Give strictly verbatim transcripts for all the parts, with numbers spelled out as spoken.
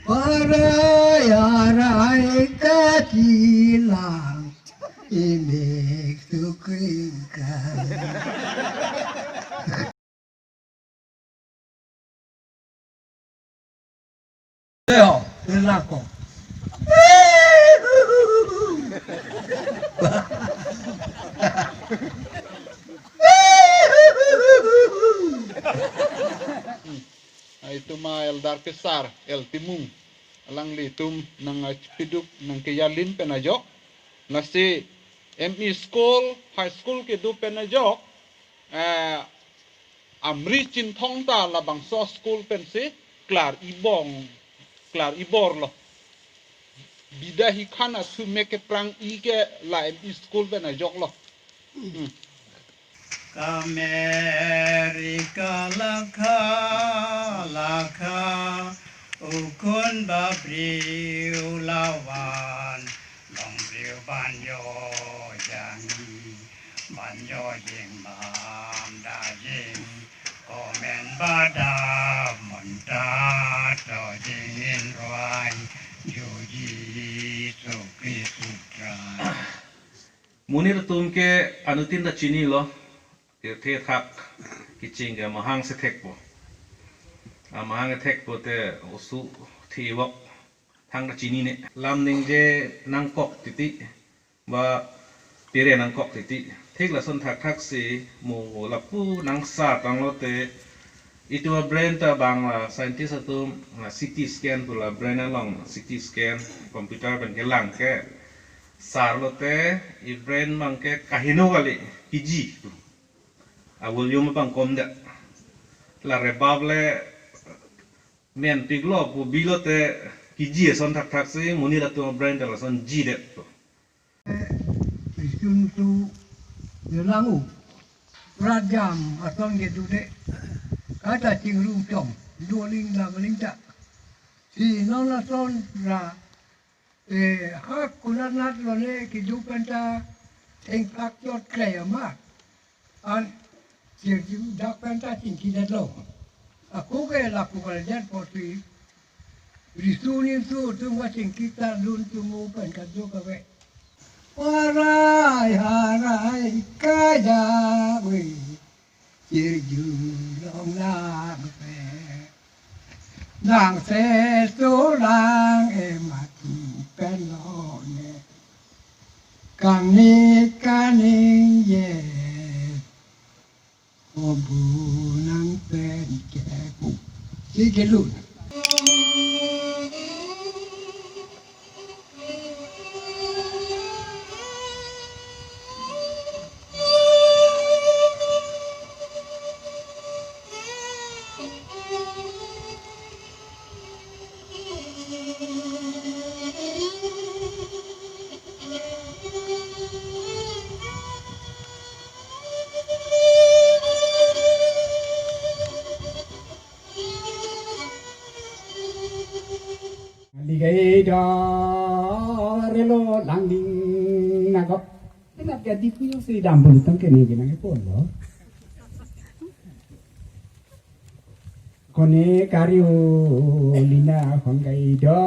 Parai arai kachilang, imek sukring ka. Yo, rilako. Itum a-elder ke sar, L Timung. Alanglitum nangchipiduk nangkejalin pen ajok. Lasi M E school, high school kedo pen ajok. Eh, Amri Chinthong ta labangso school pensi klar ibong, klar ibor lo. Bida hikhan asu mek keprang-i ke la M E school pen ajok lo. Hmm. America lakha lakha ukun babriu lavan longbriu banjo jangi banjo jing bam da jing komen bada monta to jing in roi juji sukri sutra. Monit atum ke anuttin ta chinilo, tirthe thak kecheng ke mahang si thekpo. A mahang thekpo te osu thivok thang ta chinine. Lam ningje nangkok titi, ba pire nangkok titi. Thik lason thakthak si mo lapu nangsar tanglo te itum a-brain ta bang la scientist atum, ah, C T scan pu la brain along C T scan computer pen kelang ke sar lote i-brain bang ke kaheno kali, kiji. A-volume bang komdet. La rebab le menpiklo pu bilote kiji ason thakthak si monit atum a-brain ta lason jidet. Isun tu yelangu. Pradjam ason kedo de. Kata chingrum chom. Duoling damaling ta. Si non ason ra, eh, ha kunanat lone kedo penta thengpak chot klei amat. An chirju dak penta chingki det lo. Ako ke lapu kal jan porti. Risu nisu tum ka chingki ta dun tumu pen ka jo ka ve. Parai harai kaja we. Chirju long lang pe. Nang se so lang e mati pen lo ne. Kangni kaning ye. Obu nang pen kepu. Si kelun. Ligai do relo langding nagok. Kenap jadi puyo si dambul tang kene gina ke pon lo. Kone kariu lina honggai do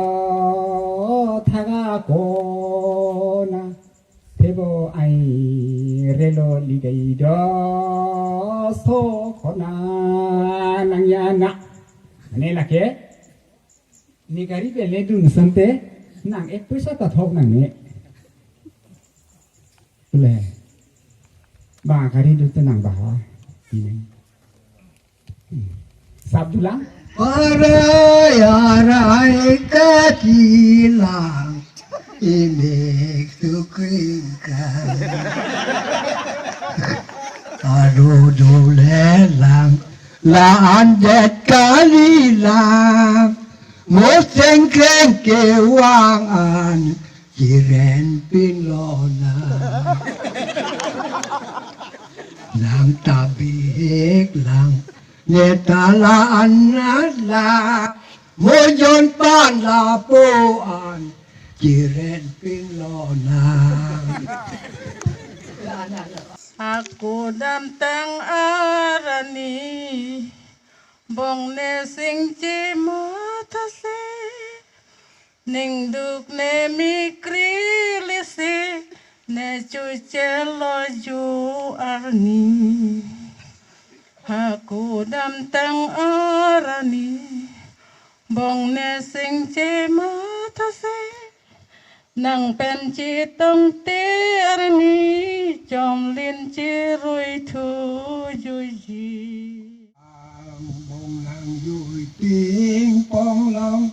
thaga kona. Thebo ai relo ligai do so kona nang ya na. Ne lake. Ni gari bele dun sante nang ek paisa ta thok nang ne. Le. Ba gari dun te nang ba ha. Ini. Sap dulang. Parai arai kachilang imek sukring ka. Aru dole lang la andet kali lang. Moseng kreng kewang an chiren pin lonang. Lang tabihek lang neta la anat lang. Mojon pan lapu an chiren pin lonang. Ako damtang arani Bongne singchi matase Ning duk ne mikri lisi, ne chuche lo ju arni. Haku damtang arani, bong ne singche matha se, nang pen chetongte arni, chomlin cherui thu juiji. Bong nang jui pingpong long,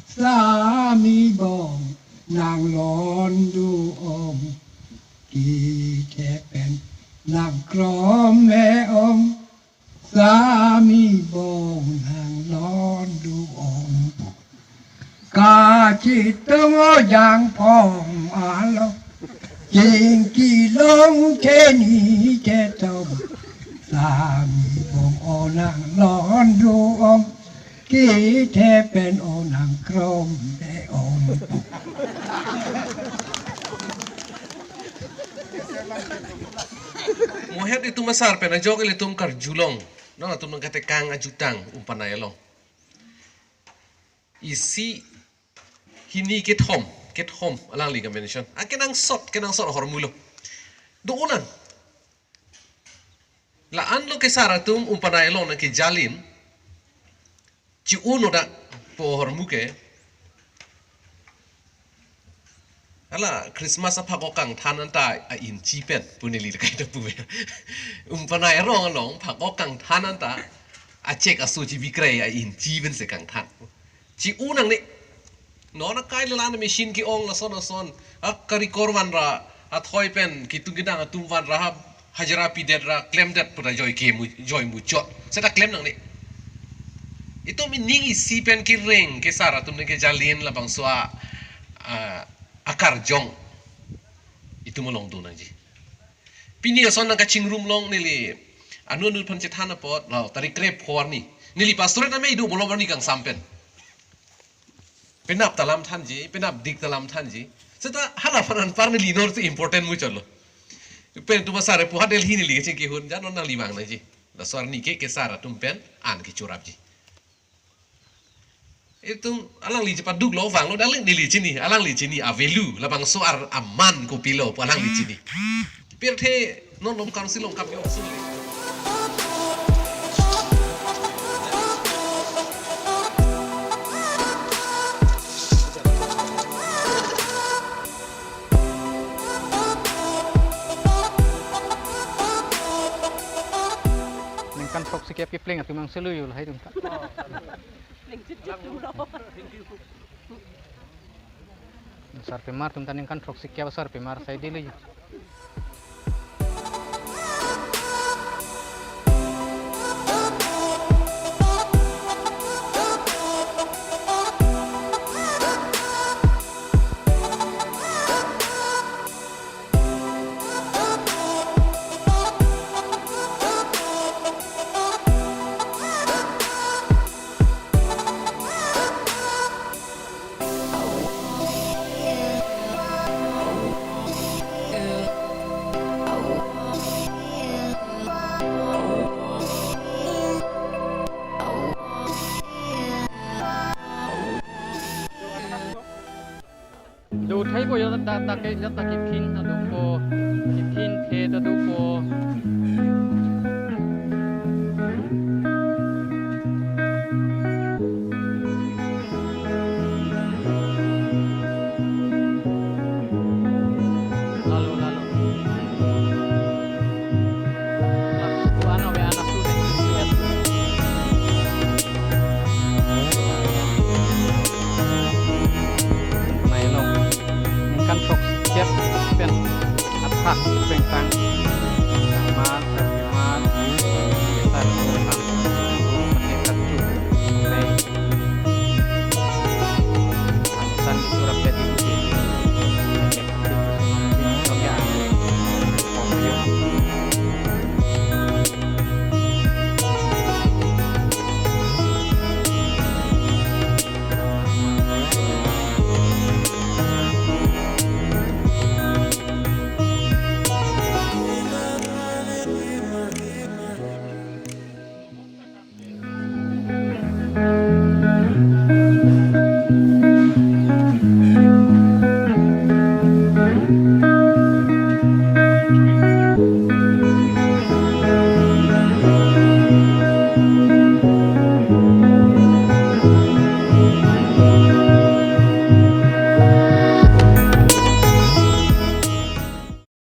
sami bong nang lon du ong, kethe pen nang krom me ong, sami bong nang lon du ong. Kachetong ojang phong alo, chingki long cheni chetom, sami bong o nang lon du ong, kethe pen o nang krom me ong. Mohet itum asar pen ajok ilitum karjulong. Non atum nang katekang ajutang Umpanai along. Isi hini kethom, kethom alangli ka-mention. A kenangsot, kenangsot ahormu lo. Do-o nang. La-an lo kesar atum Umpanai along nang kejalin. Chi-un-o dak pu ahormu ke. Hala Christmas aphak-ok kangthan anta a-inchi pen pu neli kaita pu. Umpanai arong along phak-ok kangthan anta a-cheque aso chibikrei a-inchi pensi kangthan. Chi-un nangne. Non akai lelang machine ke-ong lason lason. A karikor vanra, athoi pen ketung kedang atum vanra ha hajira pidet ra klemdet pu ta joi ke mu, joi muchot. Seta klem nangne. Itum ining isi pen kereng kesar atum nang kejalin labangso a, a, akarjong. Itum along do nangji. Pini ason nang kachingrum long neli. Anu anu aphan chethan apot, lao, tarik kre-pho arni. Neli pastorate amei do bolom arni kangsam pen. Penap ta lam thanji, penap dik ta lam thanji. Seta hala aphan anpar neli non si important muchot lo. Pen tuma sare puha Delhi neli kachingki hun, jan non nangli vang nangji. Laso arni ke kesar atum pen an kechorapji. Itum alangli chepaduk lo vanglo, alangli neli chini, alangli chini a-value, labangso ar aman kopilo pu alangli chini. Pirthe non nom council long kap yong suli. Ningkan throksikep kepleng atum nang selu yo lahai atum ta. Sarpimar atum ta ningkan throksikep sarpimar sai dili. Do thai bo ya ta ta ke ya ta kephin ta do ko, kephin the ta do ko. Lalo, lalo. Lalo, ano be anak tu deh. Mai long. Ningkan throksikep pen athak pengtang